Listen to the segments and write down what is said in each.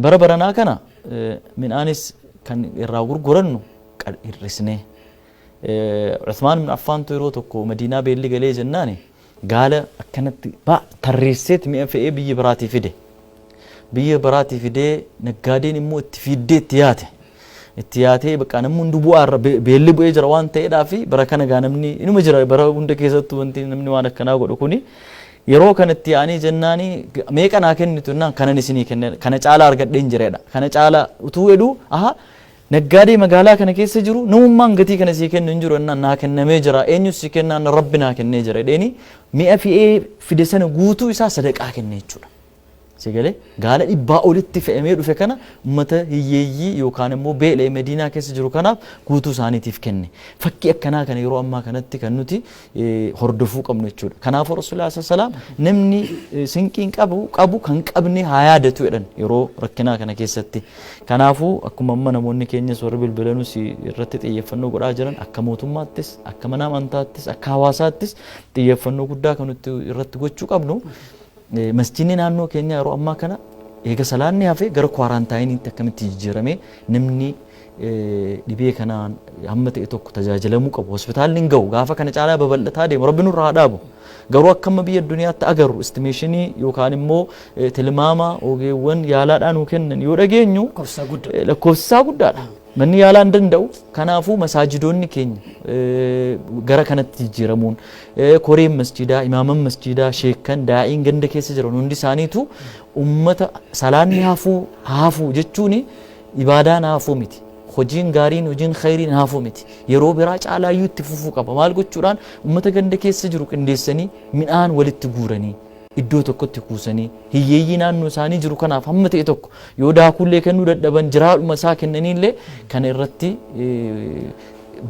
Bara baranaa kana midhaanis kan irraa gurgurannu hir'isnee. Uthmaan ibn Affaantu yeroo tokko Madiinaa beelli galee jennaani gaala akkanatti tarreesseet mi'a fe'ee biyya biraatii fide. Biyya biraatii fidee naggaadeen immoo itti fiiddee itti yaate. Itti yaatee bakka namni hundi bu'aa irra beelli bu'ee jira waan ta'eedhaa fi bara kana gaa namni inuma jira, bara hunda keessattuu wanti namni waan akkanaa godhu kuni. Yeroo kanatti yaa'anii jennaani, meeqa naa kennitu jennaan, kanan isinii kenne kana caalaa argadheen jireedha. Kana caalaa utuu jedhu, aha, naggaadee magaalaa kana keessa jiru namummaan gatii kana sii kennu hin jiru jennaan, naa kennamee jira, eenyu sii kennaan, Rabbi naa kennee jira jedheeni mi'a fe'ee fide sana guutuu isaa sadaqaa kenne jechuudha. Sagalee gaala 100 olitti fe'amee dhufe kana ummata hiyyeeyyii yookaan immoo beela'e Madiinaa keessa jiru kanaaf guutuu isaaniitiif kenne. Fakkii akkanaa kana yeroo ammaa kanatti kan nuti hordofuu qabnu jechuudha. Kanaafuu Rasuulillah sallallahu alaihi wasallam namni sinqiin qabu qabu kan qabne haa yaadatu jedhan yeroo rakkinaa kana keessatti. Kanaafuu akkuma amma namoonni keenyas warri bilbilanus irratti xiyyeeffannoo godhaa jiran, akka mootummaattis, akka mana amantaattis, akka hawaasaattis xiyyeeffannoo guddaa kan nuti irratti gochuu qabnu, masjiidni naannoo keenyaa yeroo ammaa kana eega salaanni hafe gara kwaaraantaayiniitti akkamitti jijjiiramee namni dhibee kanaan hamma ta'e tokko tajaajilamuu qabu. Hospitaalli hin ga'u, gaafa kana caalaa babal'ataa deemu, Rabbi nurraa haa dhaabu. Garuu akka amma biyya addunyaatti agarru, estimeeshinii yookaan immoo tilmaama ogeewwan yaalaadhaa nuu kennan yoo dhageenyu, lakkoofsi isaa guddaadha. Manni yaalaa hin danda'u. Kanaafuu masaajidoonni keenya gara kanatti jijjiiramuun, koreen masjiidaa, imaaman masjiidaa, sheekkan, daa'iin ganda keessa jiran hundi isaaniitu ummata salaanni hafuu hafuu jechuun ibaadaan hafuu miti. Hojiin gaariin, hojiin khayriin hafuu miti. Yeroo biraa caalaayyuu itti fufuu qaba. Maal gochuudhaan? Ummata ganda keessa jiru qindeessanii, midhaan walitti guuranii, iddoo tokkotti kuusanii, hiyyeeyyii naannoo isaanii jiru kanaaf hamma ta'e tokko yoo daakuullee kennuu dadhaban jiraadhuma isaa kennaniillee kana irratti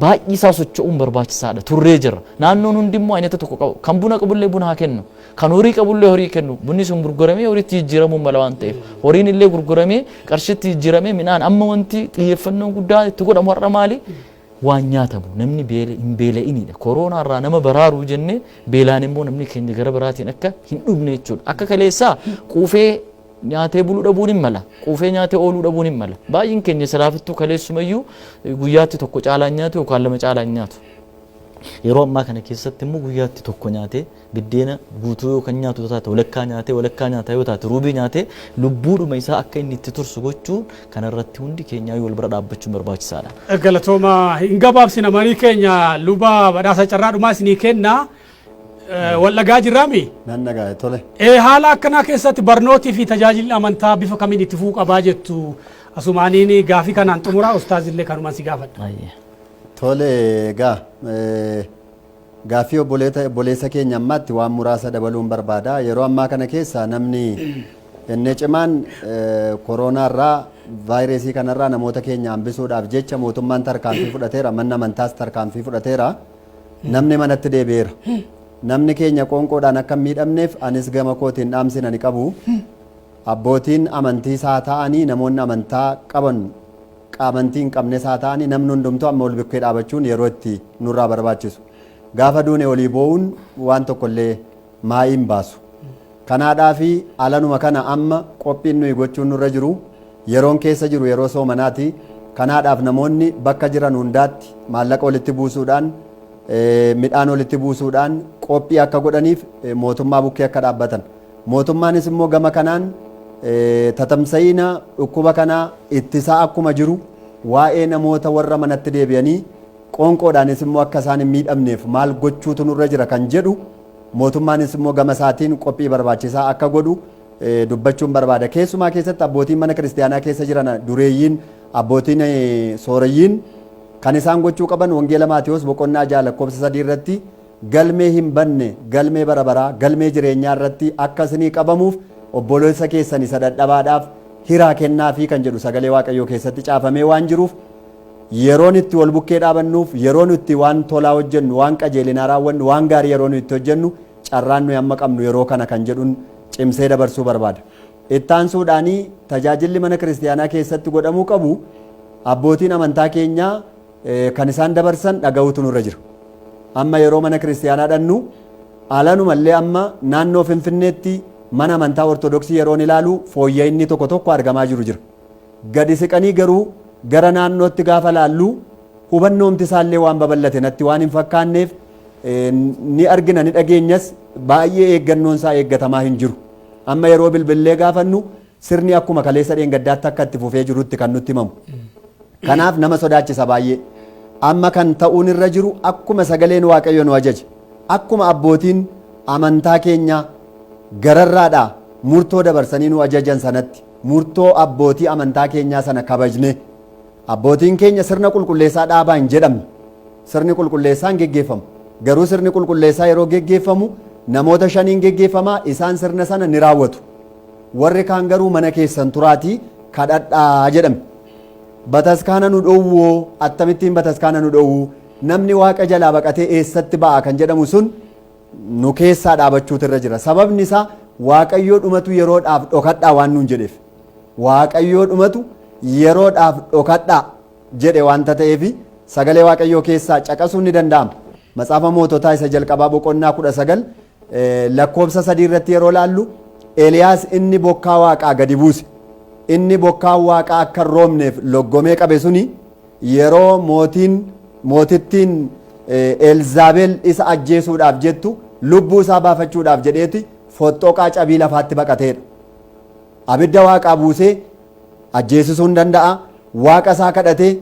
baay'ee isaa socho'uun barbaachisaadha. Turree jira. Naannoon hundi immoo aynata tokko qabu. Kan buna qabullee buna haa kennu. Kan horii qabullee horii kennu. Bunni sun gurguramee horiitti jijjiiramuu mala waan ta'eef. Horiin illee gurguramee qarshitti jijjiiramee midhaan amma wanti xiyyeeffannoon guddaa itti godhamu har'a maali? Waan nyaatamu namni hin beela'inidha. Koroonaa irraa nama baraaruu jennee beelaan immoo namni keenya gara biraatiin akka hin dhumne jechuudha. Akka kaleessaa quufee nyaatee buluu dhabuun hin mala. Quufee nyaatee ooluu dhabuun hin mala. Baay'een keenya silaafittuu kaleessumayyuu guyyaatti tokko caalaa nyaatu yookaan lama caalaa nyaatu. Yeroo ammaa kana keessatti immoo guyyaatti tokko nyaatee, biddeena guutuu yoo kan nyaatu taate walakkaa nyaatee, walakkaa nyaataa yoo taate ruubii nyaatee, lubbuudhuma isaa akka inni itti tursu gochuun kanarratti hundi keenyaa wal bira dhaabbachuun barbaachisaadha. Galatooma, hin gabaabsina marii keenya. Luba Badhaasa, carraadhumaa isinii kenna. Wal dhagaa jirraami? Nan dhagaa'e, tole. Haala akkanaa keessatti barnootii fi tajaajilli amantaa bifa kamiin itti fufuu qabaa jettu? Asumaaniin gaafii kanaan xumuraa, ustaazillee kanumaan si gaafadha. Tole, egaa gaaffii obboleessa keenya ammaatti waan muraasa dabaluun barbaada. Yeroo ammaa kana keessa namni inni cimaan kooronaarraa, vaayirasii kanarraa namoota keenya hambisuudhaaf jecha mootummaan tarkaanfii fudhateera. Manni amantaas tarkaanfii fudhateera. Namni manatti deebi'eera. Namni keenya qoonqoodhaan akka hin miidhamneef anis gama kootiin dhaamsin ani qabu. Abbootiin amantiis haa ta'anii, namoonni amantaa qaban, amantii hin qabnes haa ta'anii, namni hundumtuu amma ol bukkee dhaabachuun yeroo itti nurraa barbaachisu. Gaafa duune olii boo'uun waan tokkollee maa'ii hin baasu. Kanaadhaa fi alanuma kana amma qophiin nuyi gochuun nurra jiru, yeroon keessa jiru yeroo soomanaati. Kanaadhaaf namoonni bakka jiran hundaatti maallaqa walitti buusuudhaan, midhaan walitti buusuudhaan qophii akka godhaniif mootummaa bukkee akka dhaabbatan. Mootummaanis immoo gama kanaan tatamsa'ina dhukkuba kanaa ittisaa akkuma jiru, waa'ee namoota warra manatti deebi'anii qoonqoodhaanis immoo akka isaan hin miidhamneef maal gochuutu nurra jira kan jedhu mootummaanis immoo gama isaatiin qophii barbaachisaa akka godhu dubbachuun barbaada. Keessumaa keessatti abbootiin mana kiristaanaa keessa jiran, dureeyyiin, abbootiin sooreyyiin kan isaan gochuu qaban, Wangeela Maatiyos boqonnaa 6 lakkoofsa 3 irratti, galmee hin badne, galmee bara baraa, galmee jireenyaa irratti akka isinii qabamuuf obboleessa keessan isa dadhabaadhaaf hiraa kennaafii kan jedhu sagalee Waaqayyoo keessatti caafamee waan jiruuf, yeroon itti wal bukkee dhaabannuuf, yeroon itti waan tolaa hojjennu, waan qajeelinaa raawwannu, waan gaarii yeroo nu itti hojjennu, carraan nuyi amma qabnu yeroo kana kan jedhuun cimsee dabarsuu barbaada. Ittaansuudhaanii tajaajilli mana kiristaanaa keessatti godhamuu qabu, abbootiin amantaa keenyaa kan isaan dabarsan dhaga'uutu nurra jira. Amma yeroo mana kiristaanaa dhannu alanumallee amma naannoo Finfinneetti Mana amantaa Ortodoksii yeroon ilaalu fooyya'inni tokko tokko argamaa jiru jira. Gadi siqanii garuu gara naannootti gaafa laallu hubannoomti isaallee waan babal'ate natti waan hin fakkaanneef, ni argina, ni dhageenyas, baay'ee eeggannoon isaa eeggatamaa hin jiru. Amma yeroo bilbillee gaafannu sirni akkuma kaleessa dheengaddaatti akka itti fufee jirutti kan nutti himamu. Kanaaf nama sodaachisa baay'ee. Amma kan ta'uun irra jiru akkuma sagaleen Waaqayyo nu ajaje, akkuma abbootiin amantaa keenya gararraadhaa murtoo dabarsanii nu ajajan sanatti, murtoo abbootii amantaa keenyaa sana kabajne. Abbootiin keenya sirna qulqulleessaa dhaabaa hin jedhamne. Sirni qulqulleessaan geggeeffamu. Garuu sirni qulqulleessaa yeroo geggeeffamu namoota shaniin geggeeffamaa, isaan sirna sana ni raawwatu. Warri kaan garuu mana keessan turaatii kadhadhaa jedhame. Bataskaana nu dhowwoo, akkamittiin bataskaana nu dhowwuu? Namni Waaqa jalaa baqatee eessatti ba'a kan jedhamu sun nu keessaa dhaabachuutu irra jira. Sababni isaa Waaqayyoo dhumatu yeroodhaaf dhokadhaa waan nuun jedheef. Waaqayyoo dhumatu yeroodhaaf dhokadhaa jedhe waanta ta'eef, sagalee Waaqayyoo keessaa caqasuun ni danda'ama. Matsaafa Moototaa isa jalqabaa boqonnaa 19 lakkoofsa 3 irratti yeroo laallu, Eeliyaas inni bokkaa Waaqaa gadi buuse, inni bokkaan Waaqaa akka hin roobneef loggomee qabe suni, yeroo mootiin mootittiin Elzaabel isa ajjeesuudhaaf jettu, lubbuu isaa baafachuudhaaf jedheeti foxxoqaa cabii lafaatti baqateedha. Abidda Waaqaa buusee ajjeesisuu hin danda'a. Waaqa isaa kadhatee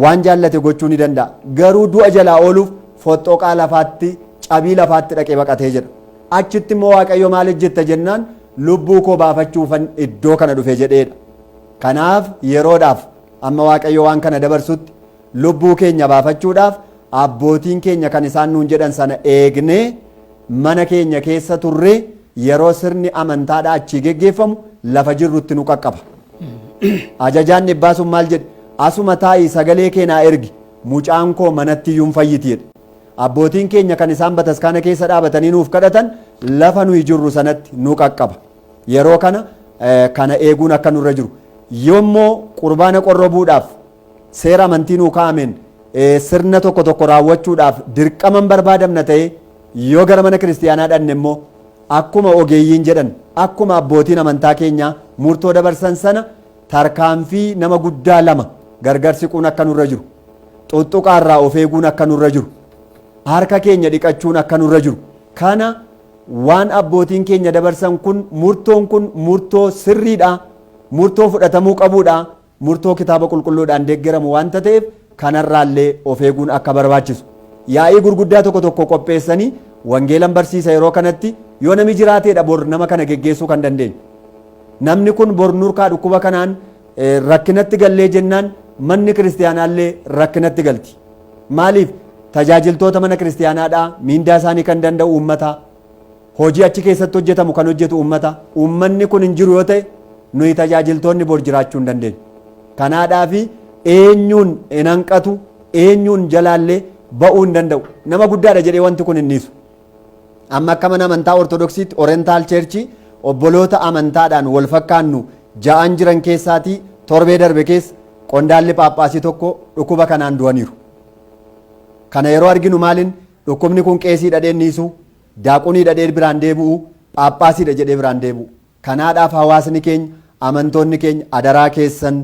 waan jaallate gochuu ni danda'a. Garuu du'a jalaa ooluuf foxxoqaa lafaatti, cabii lafaatti dhaqee baqatee jedha. Achitti immoo Waaqayyo maal hojjetta jennaan, lubbuu koo baafachuufan iddoo kana dhufe jedheedha. Kanaaf yeroodhaaf, amma Waaqayyo waan kana dabarsutti, lubbuu keenya baafachuudhaaf abbootiin keenya kan isaan nuun jedhan sana eegnee mana keenya keessa turree, yeroo sirni amantaadhaa achii geggeeffamu lafa jirrutti nu qaqqaba. Ajajaan dhibbaa sun maal jedhe? Asuma taa'ii sagalee kee naa ergi, mucaan koo manatti iyyuu hin fayyiti jedhe. Abbootiin keenya kan isaan bataskaana keessa dhaabatanii nuuf kadhatan lafa nuyi jirru sanatti nu qaqqaba. Yeroo kana kana eeguun akka nurra jiru. Yommuu qurbaana qorrobuudhaaf seera amantii nuu kaa'ameen sirna tokko tokko raawwachuudhaaf dirqaman barbaadamna ta'ee, yoo gara mana kiristiyaanaa dhanne immoo akkuma ogeeyyiin jedhan, akkuma abbootiin amantaa keenyaa murtoo dabarsan sana, tarkaanfii nama guddaa lama gargar siquun akka nurra jiru. Xuxxuqaarraa of eeguun akka nurra jiru. Harka keenya dhiqachuun akka nurra jiru. Kana waan abbootiin keenya dabarsan kun, murtoon kun murtoo sirriidha. Murtoo fudhatamuu qabuudha. Murtoo kitaaba qulqulluudhaan deeggaramu waanta ta'eef, kanarraallee of eeguun akka barbaachisu. Yaa'ii gurguddaa tokko tokko qopheessanii wangeelan barsiisa yeroo kanatti yoo nami jiraateedha bor nama kana geggeessuu kan dandeenyu. Namni kun bor nurkaa dhukkuba kanaan rakkinatti gallee jennaan, manni kiristiyaanaallee rakkinatti galti. Maaliif? Tajaajiltoota mana kiristiyaanaadhaa miindaa isaanii kan danda'u uummata. Hojii achi keessatti hojjetamu kan hojjetu uummata. Uummanni kun hin jiru yoo ta'e, nuyi tajaajiltoonni bor jiraachuu hin dandeenyu. Kanaadhaafi eenyuun hin hanqatu, eenyuun jalaallee ba'uu hin danda'u. Nama guddaadha jedhee wanti kun hin dhiisu. Amma akka mana amantaa Ortodoksiitti, Oriental Church, obboloota amantaadhaan wal fakkaannu ja'an jiran keessaatii, torbee darbe keessa qondaalli Phaaphaasii tokko dhukkuba kanaan du'aniiru. Kana yeroo arginu maalin dhukkubni kun qeesii dhadheen dhiisu, daaqunii dhadhee biraan deebi'u, Phaaphaasiidha jedhee biraan deebi'u. Kanaadhaaf hawaasni keenya, amantoonni keenya, adaraa keessan,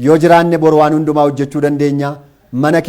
yoo jiraanne bor waan hundumaa hojjechuu dandeenya. Mana